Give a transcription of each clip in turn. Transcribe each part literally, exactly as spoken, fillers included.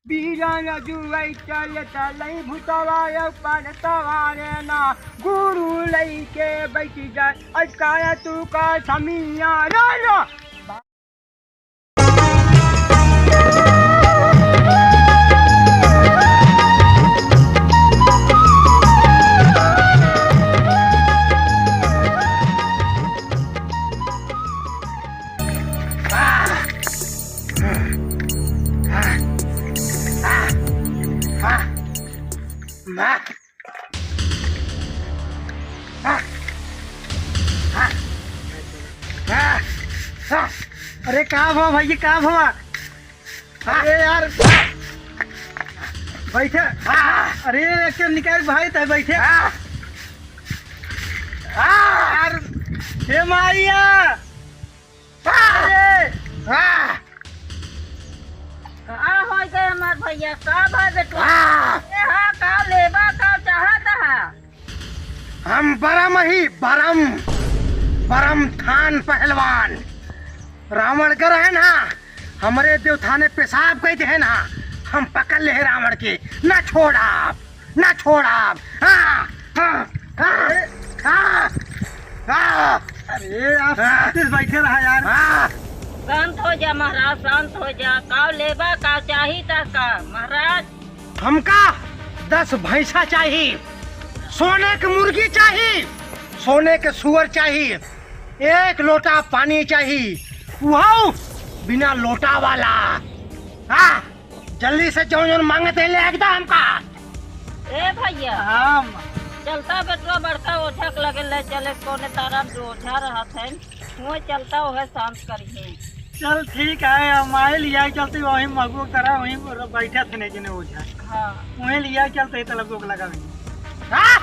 बीरन जुवै चल चलै भूतवा परतवा रे ना, गुरु लइके बैठ जाए, अटकाया तू का समिया रे ना। अरे का भवा भैया, का भवा? अरे यार, बैठे। अरे एक निकाल भाई, तै बैठे। यार, हे माइया। अरे। का होइ गए हमार भैया? का भा बेटवा? ए हा, का लेबा, का चाहत हा? हम बरम ही बरम, बरम थान पहलवान। रावण के रहे ना, हमरे देवथाने पेशाब कइ देहे ना, हम पकड़ ले रावण के, ना छोड़ब, ना छोड़ब। हाँ, हाँ, हाँ, हाँ, हाँ। अरे यार, हाँ। शांति से बैठे रहा यार। हाँ। शांत हो जा महाराज, शांत हो जा। का लेबा, का चाही ता का महाराज? हमका दस भैंसा चाही, सोने के मुर्गी चाही, सोने के सुअर चाही, एक लोटा पानी चाही, उहौ बिना लोटा वाला। हाँ, जल्दी से जौन जौन मांगत है, ले एकदम हमका। ए भैया, हम चलता बेटवा बड़का ओझा के लगे ले चले, कौने तारा में जो ओझा रहत है। हुए चलता, उहे शांत करिहे। चल ठीक है, हम आए लिया चलते, वहीं मगुआ करा, वहीं बैठे थे नहीं जने ओझा। हाँ। वहीं लिया चलते, तलब लोग लगा वहीं। हाँ?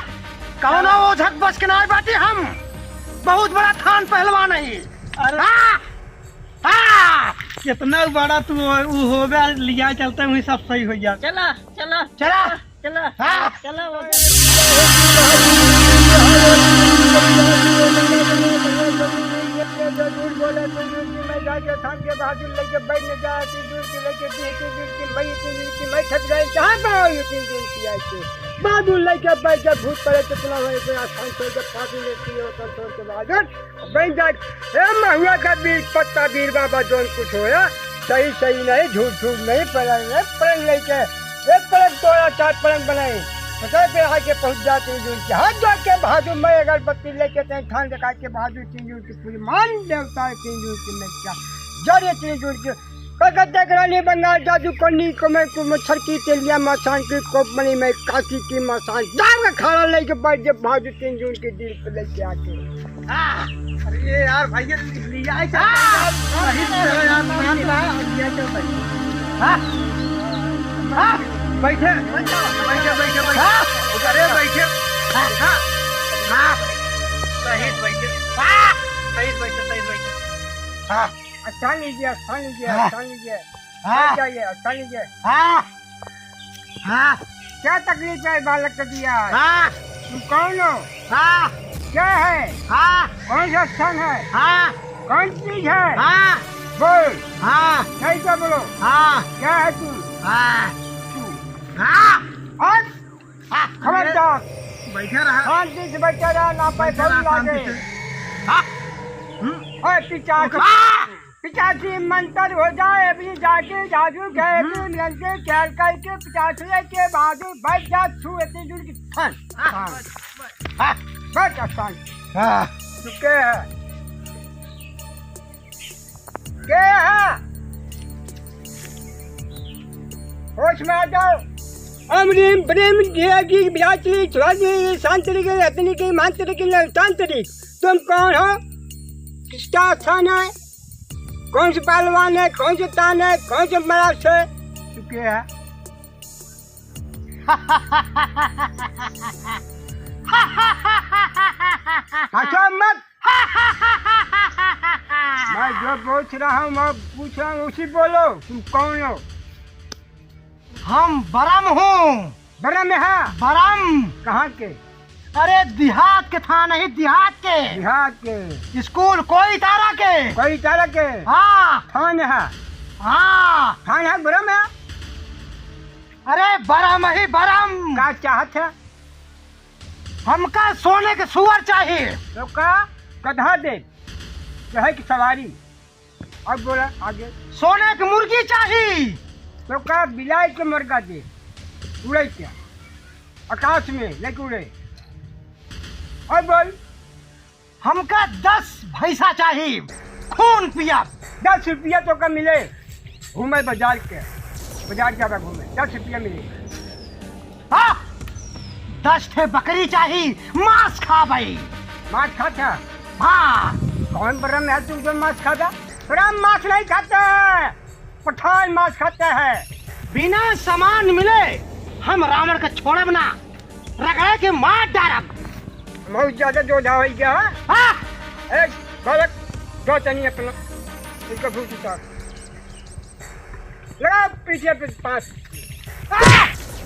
कौनो ओझक बस के नाय बाटी हम। बहुत बड़ा थान पहलवान है। अरे। हाँ! हाँ! कितना बड़ा तू हो-, ऊ होबे, लिया चलते, वहीं सब सही हो जाए। चला, चला। चला। चला, हाँ। चला वो। जरूर बोला, तू दूर की मैं जाके थान के बहादुर लेके बैठ न जा, तू दूर की लेके दी, तू दूर की मैं, तू दूर की मैं थक जाए, कहाँ पर आओ ये तू दूर की आके? बहादुर लेके बैठ जा, भूत पड़े कितना हो, इतना आसान छोड़ के फांसी लेती हो, कल छोड़ के बहादुर। बन जात, ए महुआ का बीज पत्ता बीर बाबा जौन कुछ होया, सही सही नहीं, झूठ झूठ नहीं, पलंग नहीं, पलंग नहीं के, एक पलंग तोड़ा, चार पलंग बनाए, पता पे आके पहुँच जाते हैं, जो उनके हाथ जोड़ के बहादुर मैं अगरबत्ती लेके तय थान दिखा के बहादुर तीन जून की पूरी मान देवता है, तीन जून की मैं क्या, जड़ ये तीन जून की कलकत्ता के रानी बंगाल जादू करनी को मैं को मच्छर की तेलिया मसान की कोपमनी में काशी की मसान जाम का खाना लेके बैठ जब भाजू तीन जून के दिल पे लेके आके। हाँ, अरे यार भैया, लिया ही चलते हैं यार, नहीं तो यार, शांत रहा, और लिया चलते हैं। हाँ, हाँ, बैठे, बैठे, बैठे, बैठे। हाँ। अरे बैठे। हाँ। हाँ। हाँ। सही बैठे। हाँ। सही बैठे, सही बैठे। हाँ। स्थान लीजिए, स्थान लीजिए, हाँ। स्थान लीजिए। हाँ। बैठ जाइए, स्थान लीजिए। हाँ। हाँ। क्या तकलीफ है बालक का दिया? हाँ। तुम कौन हो? हाँ। क्या है? हाँ। कौन सा स्थान है? हाँ। कौन चीज है? हाँ। बोल। हाँ। सही से बोलो। हाँ। क्या है तू? हाँ। तू। हाँ। और हाँ, खबरदार। बैठे रहा। शांति से बैठे रहा, ना बैठे पैसा रहा, लागे। शांति से। हाँ। हम्म। ओए, पिचासी, ओके। हाँ। पिचासी मंत्र हो जाए, अभी जाके जादू के, हम्म। अभी लड़के ख्याल करके पिचासी के बाजू बैठ जा, छू इतनी दूर की फन। हाँ। हाँ। हाँ। बस आसान। हाँ। चुके हैं। के है? होश में आ जाओ। अम रीम प्रेम दिया की विराट ली, ध्वज ली, शांत ली, रत्न की, मंत्र की, शांत ली। तुम कौन हो? किसका स्थान है? कौन से पहलवान है? कौन से तान है? कौन से मराठ है? तू के है? हंसो मत। मैं जो पूछ रहा हूँ, मैं पूछ रहा हूँ, उसी बोलो। तुम कौन हो? हम बरम हूँ। बरम है? बरम। कहाँ के? अरे देहात के थान ही, देहात के। देहात के। स्कूल कोई तारा के। कोई तारा के? हाँ। थान है? हाँ। थान है, बरम है? अरे बरम ही बरम। का चाहत है? हमका सोने के सुअर चाहिए। तो का? गधा दे, चाहे कि सवारी। अब बोला आगे। सोने के मुर्गी चाहिए। तो का? बिलाई के मुर्गा दे, उड़े क्या आकाश में लेके उड़े। अब बोल। हमका दस भैंसा चाही, खून पिया। दस रुपया तोका मिले, घूमे बाजार के, बाजार जाबे घूमे, दस रुपया मिले। हाँ, दस ठे बकरी चाही, मांस खाबे। मांस खाता? हाँ। कौन बरम है तू जो मांस खाता? बरम मांस नहीं खाता, पठान मांस खाता है। बिना सामान मिले हम रावण के छोड़ब ना। रगड़े के मार डारब। बहुत ज्यादा जोधा होइ गया, हाँ? हाँ। ए, बालक, दो तनी अपना, इनका भूत उतार। लगा पीछे पे पास। आ!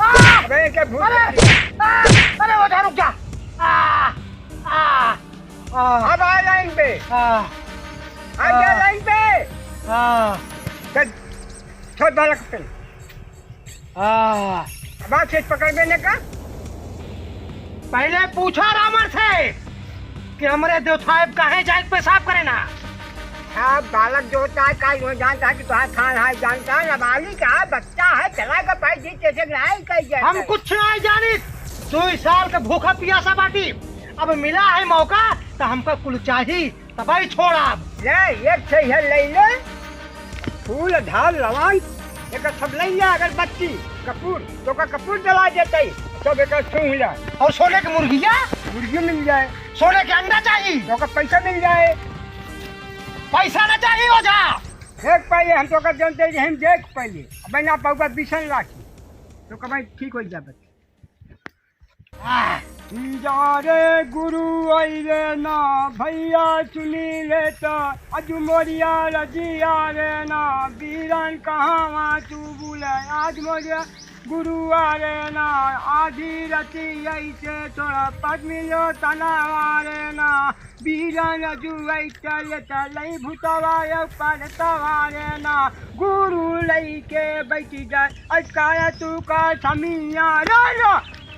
आ! अबे, इनका भूत अरे! उतार। आ! अरे, ओझा, रुक जा। आ! आ! आ! अब आ लाइन पे। आ! आ गया आ! लाइन पे। आ! चल, छोड़ बालक पे। आह। अब आँख से पकड़ में ने का? पहले पूछा रावण से कि हमरे देवथाएब काहे जाए के पेशाब करे ना? अब बालक जो होता है, काहे वो जानता है कि तोहार थान है, जानता है, नाबालिग है, बच्चा है, चला गया भाई जी, कैसे नहीं कही जाए हम है। कुछ नहीं जानी, दो साल के भूखा पियासा बाटी, अब मिला है मौका तो हमका कुल चाही। तबही छोड़ब। ले, एक ठे इहे ले ले, फूल, धार, लवांग, एकर सब ले ले, अगरबत्ती, कपूर, तोका कपूर जला देतई, सब एकर सूंघ ले। और सोने के मुर्गिया? मुर्गी मिल जाए। सोने के अंडा चाही? तोका पैसा मिल जाए। पैसा ना चाही ओझा। देख पहिले, हम तोका जानते हैं, हम देख पहिले। अबे ना पउबा बिसन लाठी, तो कमाई ठीक हो जाबे। जा रे गुरु अइले ना, भइया सुनी ले त, अजु मोरिया रजिया रे ना, बीरन कहावा तू बुले, आज मोरिया गुरु आ रे ना, आधी रति अइसे थोड़ा पद्मिलो तनावा रे ना, बीरन जुवै चल चलै भूतवा ऊपर तवारे ना, गुरु लइके बैठी जाए, अजकाया तू का समिया रे ना।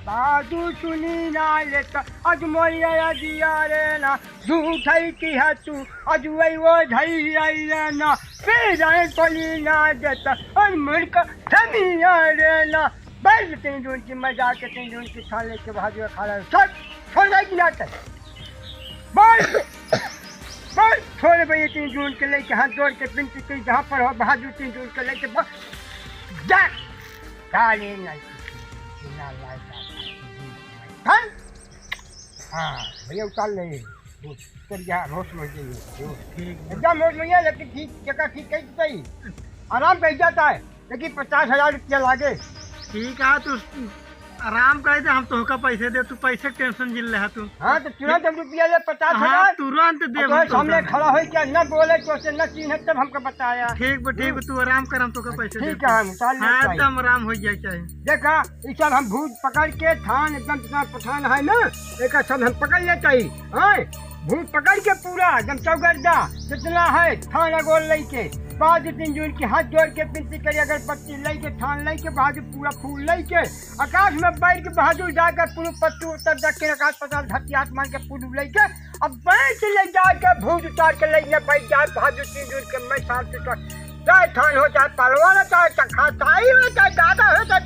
बाजू सुनी ना लेत, अज मोरिया दिया रे ना, झूठै की है तू, अज वही वो झई आई रे ना, फिर जाए तोली ना देत, अज मुर्ख समिया रे ना। बैठ तीन जून की मजाक के, तीन जून की छाले के भाजू खड़ा है। छोड़, छोड़ जाए कि ना तय? बोल, बोल, छोड़ भैया, तीन जून के लेके हाथ जोड़ के विनती की, जहाँ पर हो, बहादुर तीन जून के लेके बस, जा, काले नहीं, ना लाए, हाँ? हाँ, भैया उतार ले, वो, तेरी यहाँ होश में नहीं है, वो। ठीक बा। एकदम होश में है, लेकिन ठीक, जगह ठीक कही तो सही। आराम कर जाता है। देखी, पचास हजार रुपया लागे। ठीक है, तू आराम करे दे, हम तोहका पैसे दे, तू पैसे के tension जिन लेहा तू। हाँ, तो तुरंत हम रुपया ले, पचास हजार। हाँ, तुरंत दे, और हम तोहरे सामने तोहका। खड़ा होई क्या, न बोले तो से, न चीन्हे, तब हमको बताया। ठीक बा, ठीक बा, तू आराम कर, हम तोहका पैसे ठीक दे। है, हम उतार लेते हाँ, हैं। एकदम आराम हो जाए चाहे। देखा, ये सब हम भूत पकड़ के थान एकदम जितना पठान है ना, एक सब हम पकड़ लेते हैं। हाँ, भूत पकड़ के पूरा एकदम चौगर्दा जितना है, थान अगोर लइके, बाजू तीन जून के हाथ जोड़ के विनती करी, अगरबत्ती लइके, थान लइके, बाजू पूरा फूल लइके, आकाश में बैठ के बहादुर जाकर पूर्व पश्चिम उत्तर दक्षिण आकाश पाताल धरती आसमान के पूर्व लइके, अब बैठ ले जाके भूत उतार के लइके बैठ जाए, बहादुर तीन जून के मैं शांति कर, चाहे थान हो, चाहे पहलवान हो, चाहे चखाताई हो, चाहे दादा हो, चाहे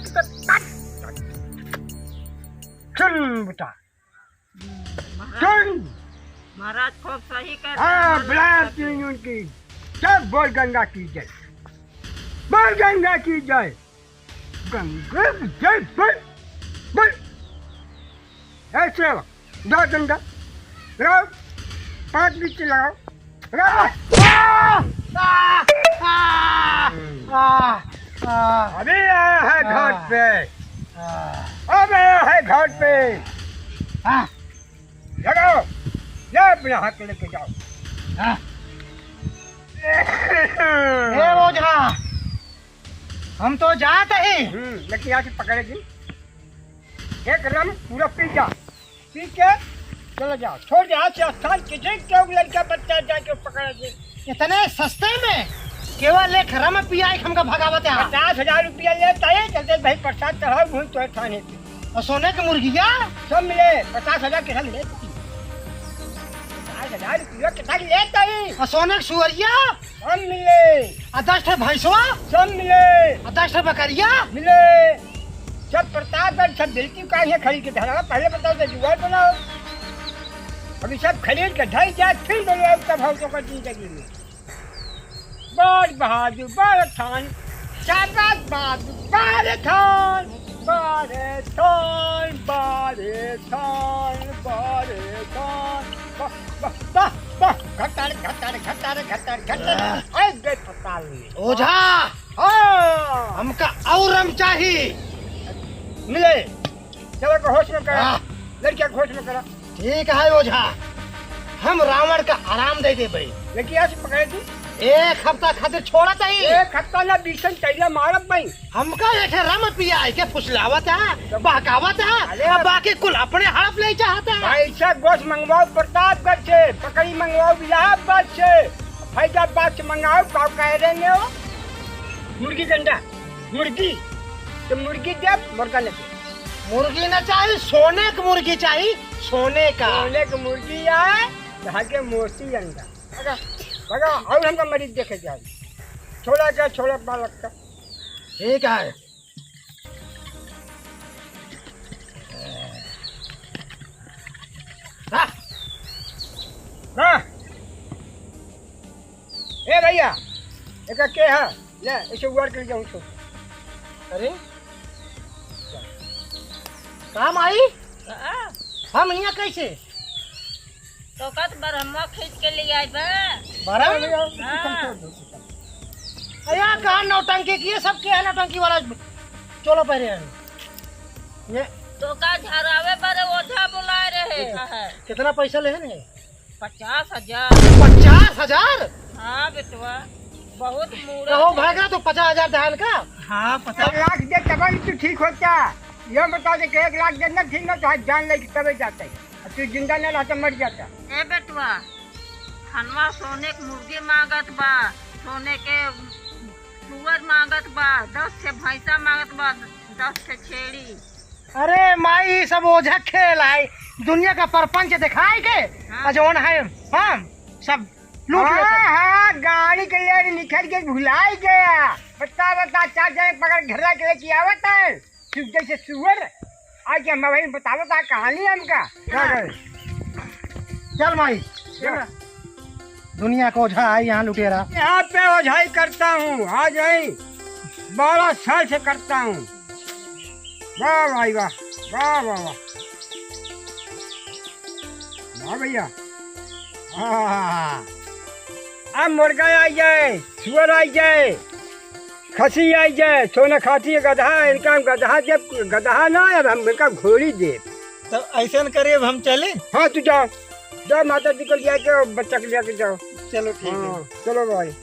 सुन बेटा। महाराज, सुन। महाराज खूब सही कहते हैं, हाँ, महाराज। बुलाया तीन जून की। सब बोल गंगा की जय। बोल गंगा की जय। गंगा की जय। बोल, बोल। ऐसे हो। दो गंगा। लगाओ। पाँच बिच्ची लगाओ। लगाओ। आ! आ! आ! आ! आ! अभी आया है घाट पे। आ! अब आया है घाट पे। आ! लगाओ, ये अपने हाथ में लेके जाओ। हाँ। ए ओझा, हम तो जात ही। हम्म, लेकिन यहाँ से पकड़ेगी। एक रम पूरा पी जा, पी के चले जाओ, छोड़ दे हाथ से स्थान, किसी के लड़का बच्चा जाके पकड़ेगी। इतने सस्ते में केवल एक रम पियाई के हमका भगावत है। पचास हजार रुपया लेता है, चलते भाई प्रसाद चढ़ाओ भूल तोहे थाने पे। और सोने के मुर्गिया? सब मिले, पचास हजार के सब मिले। पचास हजार रुपया के सब लेत ही। और सोने के सुअरिया? सब मिले। और दस ठे भैंसवा? सब मिले। और दस ठे बकरिया? मिले। सब प्रतापगढ़, सब बिल्टी काहे खरीद के धरा, पहले बताओ तो जुगाड़ बनाओ। अभी सब खरीद के धर जाए, फिर बोलो, अब तब हम तो कर जिंदगी में। बड़ बहादुर, बड़ थान, शाबाश बहादुर, बड़ थान, बड़ थान, बड़ थान, बड़ थान। वाह, वाह, वाह, वाह, घटर, घटर, घटर, घटर, घटर। आह। ऐ बे पताल में। ओझा! हाँ। हमका और रम चाही। मिले। चलो, को होश में करा। हाँ। लड़किया को होश में करा। ठीक है ओझा, हम रावण का आराम दे देबे। लेकिन ऐसे पकड़े तू। एक हफ्ता खातिर छोड़ा तही। एक हफ्ता ना, बीसन तैला मारब भाई। हमका एक रम पिया के फुसलावत है, बहकावत है, अरे अब बाकी कुल अपने हड़प ले चाहत है। भाई साहब, गोश मंगवाओ प्रतापगढ़ से, बकरी मंगवाओ इलाहाबाद से, फैजाबाद से मंगाओ, का कह रहे हो? मुर्गी डंडा, मुर्गी, तो मुर्गी देब, मुर्गा न देब। मुर्गी न चाही, सोने क मुर्गी चाही, सोने का। सोने क मुर्गी आए, धागे मोती अंडा। भगा, भगा, और हमका मरीज देखे जाए। छोड़ा क्या, छोड़ा बालक का। ठीक है। हाँ। हाँ। ए भैया, एका के है? ले, इसे उड़ के ले जाऊँ छो। अरे, का माई? हाँ। हम यहाँ कैसे? तो का तो बरहमवा खींच के ले आए बा। बरहम? हाँ। अरे, कहाँ नौटंकी किए, सब के है नौटंकी वाला चोला पहरे हैं। ये तो का झरावे बरे ओझा बुलाए रहे। कितना पैसा ले हैं? पचास हजार। पचास हजार? हाँ बेटवा, बहुत मूर्ख कहो है। भागना तो पचास हजार दहन का। हाँ, पचास। एक लाख दे तब ही तू ठीक होता। ये बता दे कि एक लाख दे ना ठीक ना तो आज जान ले तबे जाते। अब तू जिंदा ना रहता, मर जाता। ए बेटवा, हनवा सोने के मुर्गी मांगत बा, सोने के सुअर मांगत बा, दस ठे भैंसा मांगत बा, दस ठे छेड़ी। अरे माई, ई सब ओझा खेल है, दुनिया का परपंच दिखाए के, हाँ। आ जौन है, हम सब लूट लेते। हाँ, हाँ, गाड़ी के लेर निकल के भुलाई गया। बता, बता, चार जने पकड़ घर के लेके आवत है, तू जैसे सुअर। आज हम वही बतावत है कहानी हमका। हाँ। चल माई, चल। दुनिया का ओझा है यहाँ लुटेरा। यहाँ पे ओझाई करता हूँ, आज नहीं, बारह साल से करता हूँ। वाह भाई वाह, वाह, वाह, वाह। वाह भैया। हाँ, हाँ, हाँ, हाँ। अब मुर्गा आई जाए, सुअर आई जाए, खसी आई जाए, सोना खाती गदहा, इनका हम गदहा देब, गदहा ना, अब हम इनका घोड़ी देब। तो ऐसन करे, अब हम चले? हाँ, तू जाओ, जाओ, माता जी को लिया के, बच्चा को लिया के जाओ। चलो, ठीक है। हाँ, चलो भाई।